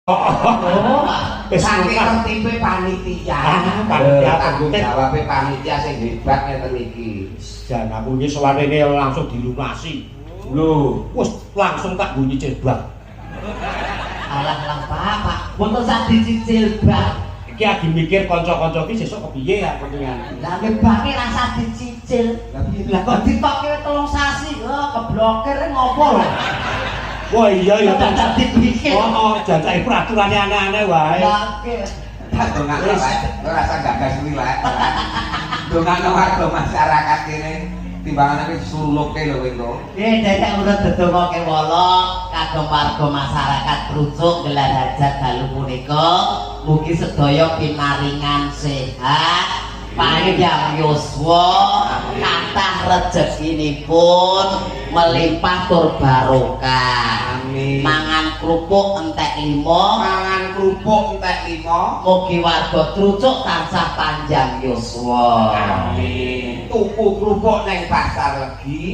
Oh, Wis Saking lunas. tertibe panitia. Ah, panitia tanggung tertib. Jawabe panitia sing hebat ngeten iki. Jan aku iki sowanene langsung dilunasi. Lho, Wis langsung tak nggo nyicil bak. Alah lah, Pak, Pak. Mboten sak dicicil bak. Iki lagi mikir kanca-kanca iki sesuk kepiye ya pentingan. Lah nggih bake rasa dicicil. Lah piye? Lah kok ditokke 3 sasi, oh keblokir ngopo lho? Wah iya ya. Dadak dibikin. Oh, jan saiki peraturane aneh-aneh wae. Lah nggih. Tak dongakno wae. Ora usah gagas kuwi wae. Dongakno warga masyarakat kene timbangane wis suluke lho kowe engko. Nggih, derek urut dedonga kewala kagem warga masyarakat Trucuk gelar hajat dalu punika mugi sedaya pinaringan sehat, panjang yuswa, kathah rezekinipun, melimpah tur barokah. Amin. Mangan kerupuk entek limo. Mangan kerupuk entek lima. Mugi warga Trucuk tansah panjang yuswa. Amin. Tuku kerupuk neng Pasar Legi.